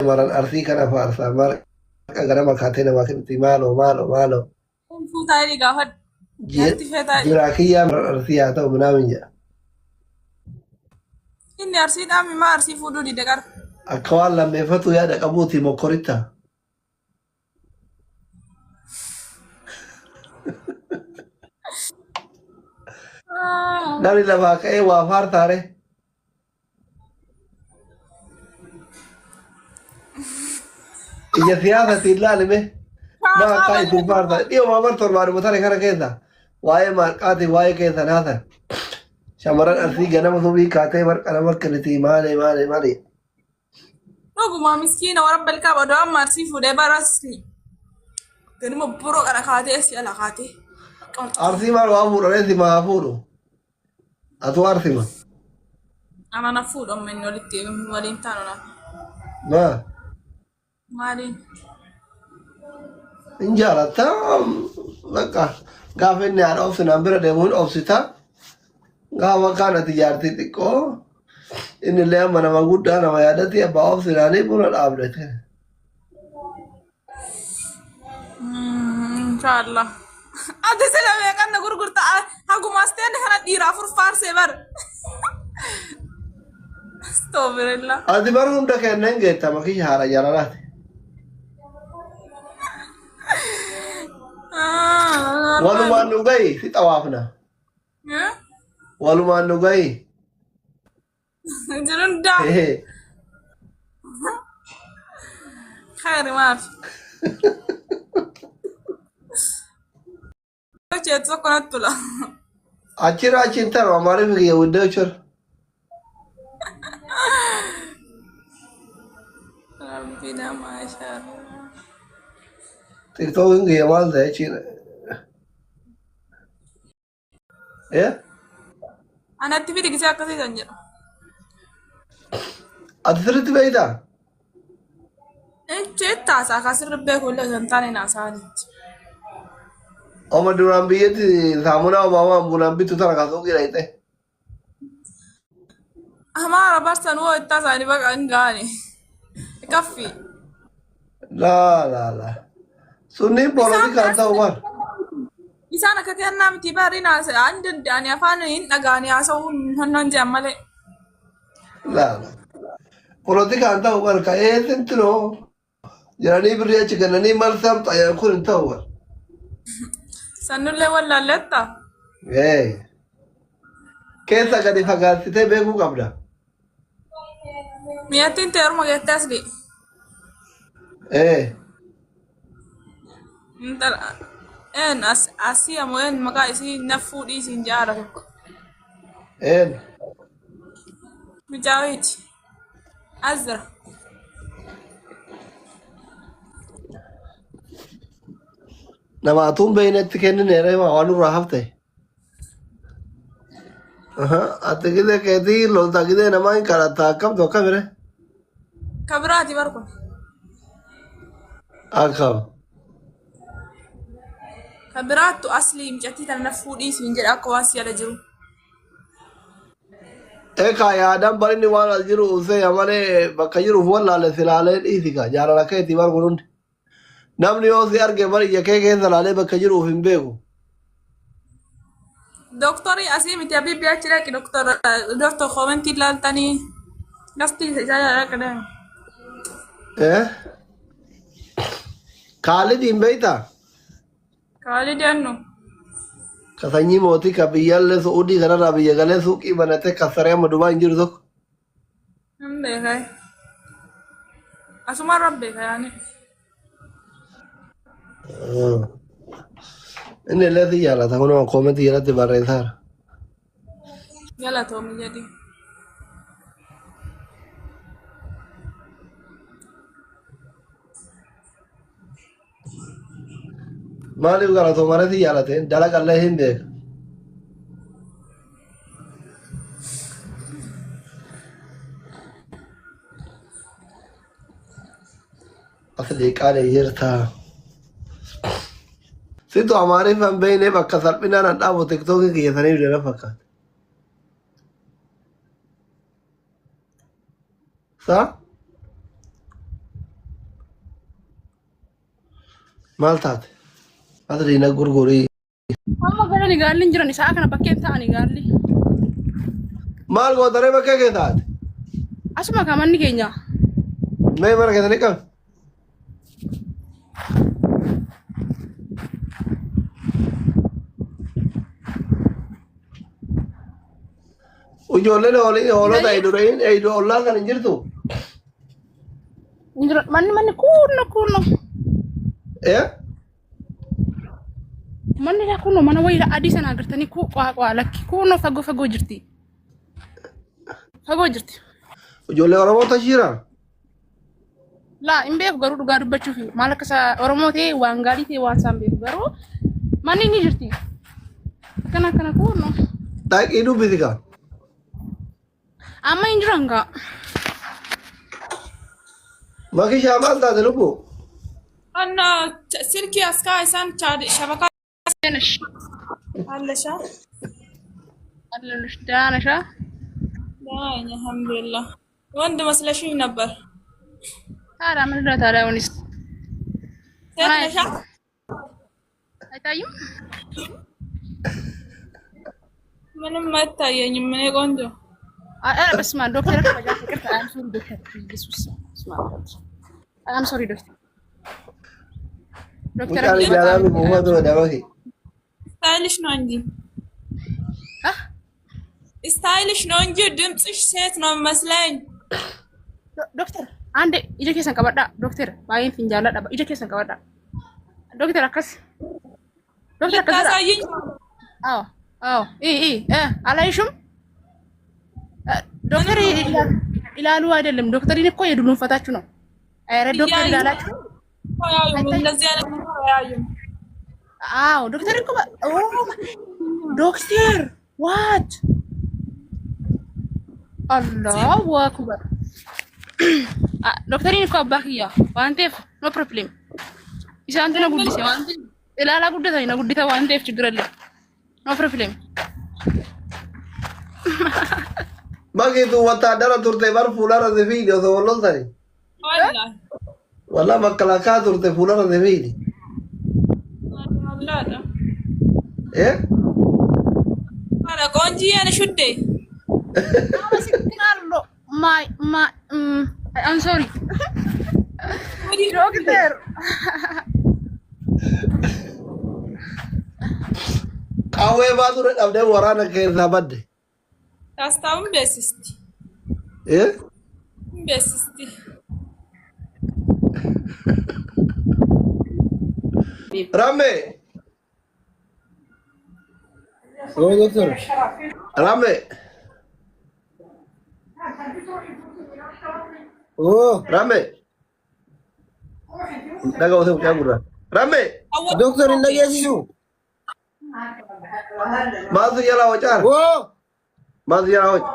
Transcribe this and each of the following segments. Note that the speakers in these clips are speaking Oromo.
Shamarran Arsii kana faarsaa marqa ganama kaatee namaa kenniti maaloo maaloo maaloo. Fuutaa inni gaafadhu. Jaartii feetaa. Jiraa kiyyaa Arsii haa ta'u minaamin jedha. Inni Arsiidhaa mimaa Arsii fuudhuu dide qara. Akka waan lammeeffatu yaada qabuuti mokkoritta. Namni lafaa ka'ee waa faartaare. Ija siyaasatiin laalime. Maa akka isin faarta. Dhiyoo bar torbaanuma tare kana keessa waa'ee marqaatiin waa'ee keessan haasan. Shamarran Arsii ganama subii kaatee marqa nama kenniti maali maali maali. Dhuguma miskiina warra balqaa odoo amma Arsii fuudhee baras ganama boroo kana kaatee si ala kaatee. Arsii maal waa fuudhanee si maa fuudhu. Atuu Arsima. Ana na fuudhu amma inni walitti waliin taanu na. Maa Maaliin? hin jaalatta bakka gaafa inni haadha obsinaan bira deemu hin obsita. Gaafa kaan ati jaartii xiqqoo inni illee amma nama guddaa nama yaadatti abbaa obsinaanii buna dhaabdate. Inshaallah. Ati sila meeqan na gurgurta hagumaas ta'e kana dhiira afur faarsee bar. Astoofirillah. Ati bar hunda kenneen geetta makisha haadha jaalalaati. Walumaan nu gahi si xawaafna. Walumaan nu gahi. Jiruun daa. Khayri maafi. Hojjetu tokko natti tola. Achirra achi hin taru amaariif kiyya widdee achirra. Rabbi namaa ishaarra. Tiktookiin kiyya maal ta'e achiin. Eh? Anatti fidi gisee akkasii kan jedhu. Ati sirriitti beektaa? Jechi taasaa kan sirri beeku illee osoo hin taane naasaanitti. Oma duraan biyyatti saamunaa obaamaan bunaan bittu tana kan suuqii dhaqxe. Amaara barsan woo itti haasa'anii baqa hin gaane. Kaffi. Laa laa laa. Sunniin Isaan poolitikaan ta'u bar. Isaan akka kennaa miti bariin haasa'an danda'anii afaan hin dhaga'anii haasa'uu hin jedhan malee. Laa laa. Poolitikaan ta'u bar ka eessintinoo jedhanii birrii achi kennanii marsaam xayyaan kun hin ta'u bar. Sannullee wallaalleetta. Ee. Keessa gadi fagaatsitee beekuu qabda. Mi'attiin ta'e orma geettee asli. Ee. Intala een as asii ammoo een maqaa isii na fuudhii siin jaara tokko. Een. Mijaawiiti. Azra. Nama atuun beeynetti kennineera himaa waan nurraa hafte. Ati gidee keetii lolta gidee namaa hin kadhatta akkamtu akkamire? Ka biraati bar kun. Akkam. Ka biraattu aslii mucattii tana na fuudhii siin jedha akka waan si jala jiru. Ekaa yaadaan bar inni waan as jiru usee malee bakka jiruuf wallaale silaalee dhiisi kaa jaalala keetii bar kun hundi. Namni yoo si arge bar ija kee keessa laalee bakka jiruuf hin beeku. Doktorii asii miti abiibbi achi dhaqi doktor doktor koomentii ilaaltanii gasti isaa dhaqi deemi. Eh? Kaalid hin beektaa? Kaalid annu. Ka sanyii mootii ka biyyaallee Su'uudii kanarraa biyya galee suuqii banatee kassaree amma Dubaay hin jiru tokko. Hin beekaa. Asumarra beeka yaani. Inni illee si jaalata kunoo koomentii jalatti barreessaara. Galatoomi jedhi. Maaliif galatoomare si jaalate dalagallee hin beeka. Asli qaali jirta. Situ Amaariffaan beekne bakka salphinaan an dhaabu tiktookii kiyya saniif jala fakkaata. Saa? Maal taate? Asli na gurgurii. Amma galani gaalli hin jiran isaa kana bakkeen ta'ani gaalli. Maal gootaree bakkee kee taate? Asuma kaa manni keenya. Mee mana keessanii qabi. Ijoolleen hoolota eedureen eedu ollaa kan hin jirtu. Hin jiran manni manni kunno kunno. Eh? Manni laa kunno mana wayii adii sana agartanii kuu qaa qaa lakki kunno fagoo fagoo jirti. Fagoo jirti. Ijoollee Oromoo tashiira. Laa hin beeku garuu dhugaa dubbachuuf maal akka isaa Oromoo ta'e waan gaarii ta'e waan isaan beeku garuu manni ni jirti. Akkana akkana kunno. Dhaqii dubbisi kaa. Amma hin jiran gaa. Makishaa maal taate lubbu? Anna silkii as kaa isaan shabakaa Danash. አለሻ አለሁልሽ። ደህና ነሽ? አ? ደህና ነኝ አልሐምዱሊላህ። ወንድ መስለሽኝ ነበር። ታዲያ ምንድን ነው ታዲያ? አሁንስ ሴት ነሻ? አይታይም? ምንም አይታየኝም። እኔ ቆንጆ ኧረ በስመ አብ ዶክተር ይቅርታ። I'm sorry ዶክተር። ኢየሱስ በስመ አብ I'm sorry ዶክተር። ዶክተር Mucaan ijaaraa buufatu dabaki. stylish ነው እንጂ አህ stylish ነው እንጂ ድምፅሽ ሴት ነው መስለኝ። ዶክተር አንዴ ija keessan qabadhaa ዶክተር baay'een fin jaalladha ija keessan qabadhaa ዶክተር akkas ዶክተር akkas jedha ልታሳይኝ አዎ አዎ ኢ ኢ እ አላይሹም ዶክተር ይላሉ አይደለም ዶክተሪን እኮ የዱሉንፈታችሁ ነው ኧረ ዶክተር ይላላችሁ አያዩም፣ እንደዚህ አይነት ነገር አያዩም። አዎ ዶክተር እኮ ኦ ዶክተር what አላሁ አክበር ዶክተሪን እኮ abbaa kiyya waan ta'eef no problem isaantu na guddise waan ta'eef ilaalaa guddatani na guddisa waan ta'eef ችግር የለም no problem Makitu wattaadara turte bar fuularra si fiidi osoo wal loltani. ወላሂ Walaa makalaakaa turte fuularra si fiidi. ወላሂ Eh? ኧረ ቆንጅዬ ነሽ ውዴ። አመሰግናለሁ my my I'm sorry ዶክተር Qawwee baatu dhabdee waraana keessaa badde. ታስታውን ቤስስቲ Eh? ቤስስቲ Ramme! Oo doktor. Ramme! Oo. Ramme! Dhaga osoo mucaa gurraa. Ramme! Doktor hin dhageessisu. Maaltu jalaa wacaara? Oo. Maaltu jalaa waca?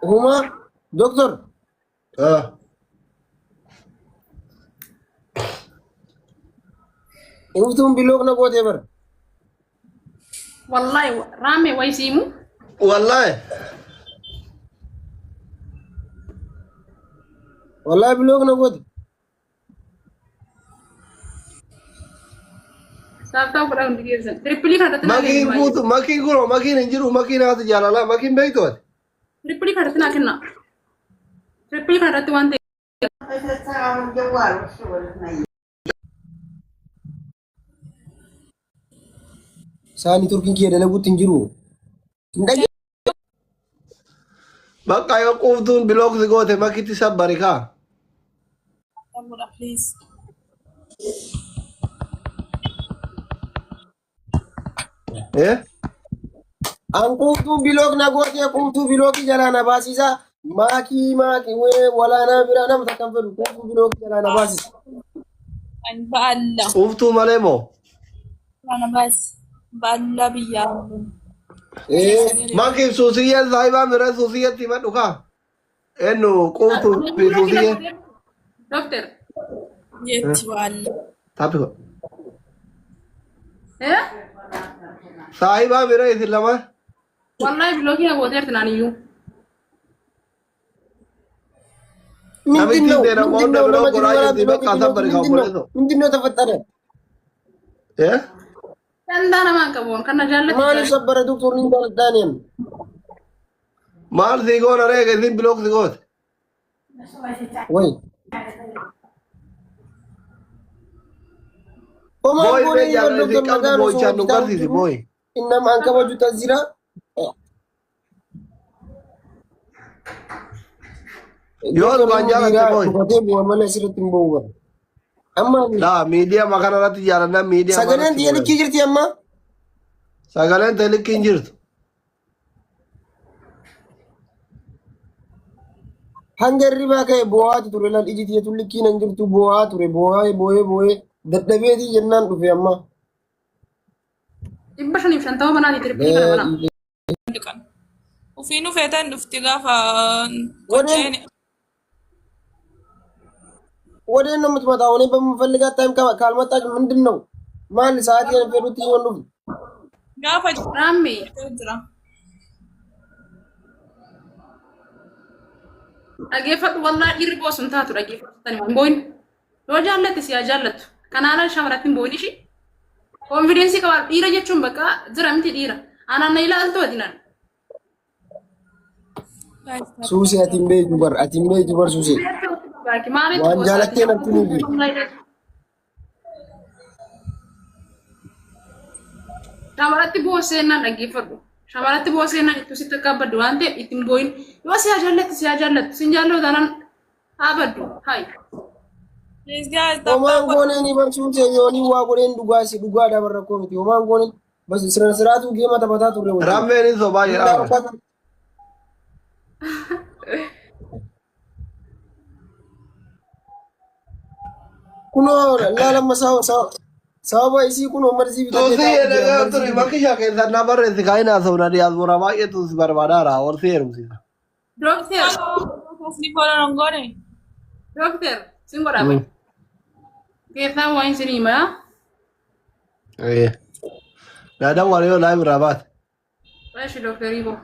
Huma. Doktor. Ah. Uftuun block na gootee bara. ወላሂ ራሜ ወይ ሲሙ Wallaahi. Wallaahi block na goote. Tap tap godhaa hundi keessan triple kanarratti naa Makiin kenna guutu makiin kunoo makiin hin jiru makiin haati jaalalaa makiin beektu ati. Triple kanarratti naa kenna triple kanarratti waan ta'e Saani turkiin kiyya dalaguutti hin jiru. Hin dhageessisu. Bakka yoo quuftuun block si goote makitti sabbari kaa. Please Eh? An quuftuun block na gootee quuftuu blockii jalaa na baasisa. Maakii maakii wee walaanaa biraa nama takka hin fedhu quuftuu blockii jalaa na baasisa. በአላህ Quuftuu malee moo? ባስ በአላህ ብያለሁ። Ee. Makiin suusiyyeen saayibaa mira suusiyyeetti himadhu kaa. Eenyu quuftuu fi suusiyyeen. ዶክተር የት በአላህ Taaphi godha. እ Saayibaa mira isin lama. ወላሂ blockii na gooteerti naaniyyuu ምንድን ነው Namittiin teena ምንድን hunda ነው biroo ለመጀመሪያ goraa jirti ብሎክ bakka ብሎክ sabbari kan ምንድን ነው obboleesso. ምንድን ነው ተፈጠረ? Eh? Dandaa namaan qabu kan na jaallatu ማን jaallatu. ሰበረ? ዶክተር ዳንኤል Maal sii goona ree isin bilook si goote? ወይ ኦማን Booyi ጎኔ mee jaalala ዶክተር isin qabdu መጋኑ boo'ichaan nu garsiisi booyi. እናም አንከበጁ ተዚራ Yoo dhugaan jaalatte booyi. ዱፈቴ ቡአመለ ስርት ንቦወ አማ Laa miidiyaa kana irratti jaalannaan miidiyaa ሰገለን irratti ጥየልኪ godhan. ጅርቲ አማ Sagaleen ta'e likki hin jirtu. hanga hirribaa ka'e boo'aatu ture laal iji tiyya likkiin hin jirtu boo'aa ture boo'aa boo'ee boo'ee dadhabeetii jennaan dhufe amma. 550 manaati tirbii kana mana. Dhiqan. Ufiinuu feetan dhufti gaafa ወደ qocceen ወደ ነው የምትመጣው። እኔ በምፈልጋት ታይም ካልመጣች ምንድን ነው ማን ሰዓት የፈሉት ይወንዱ gaafa Raammee jira. dhageeffadhu wallaa dhiirri boosu hin taatu dhageeffadhu hin boo'in. Yoo jaallatte si haa jaallattu. Kanaan shamaratti hin boo'in ishii. Konfidensii qabaa dhiira jechuun bakka jira miti dhiira. Anaan na ilaaltu ati naan. ሱሴ አቲም ቤቱ በር አቲም ቤቱ በር ሱሴ Maalitti waan boosaa? jaalattee natti ni Shamaratti booseenaan dhaggeeffadhu. Shamaratti booseenaan ittuu sitti akka baddu waan ta'eef ittiin boo'in. Yoo si haa jaallattu si haa jaallattu. Sin jaallatu taanaan haa baddu. Hayi. Please guys, ኦማን tap ጎኔን በር ሱሴ ዮኒ ዋ ጎኔን ዱጋሲ ዱጋ ዳበረ ኮሚቲ ኦማን ጎኔን በስ ስነ ስርዓቱ ጌማ ተበታ ቱሬ ወ Rammeen hin sobaa jedhaa bara. ኩኖ ላለማ sababa isii kun marzii bitatee Tuusii taa'u jira dhagaa marzii turi bitate. bakki ishee keessan na barreessi kaayinaa haasawna diyaaspoora baay'eetu si barbaadaara horsii heerumsiisa. Dookter. Asli follow non goone. Dookter. Sin godhaa bari. Keessaan waan isin himaa. Naadaan waan yoo laayif irraa baate. Eeshi dookterii boo.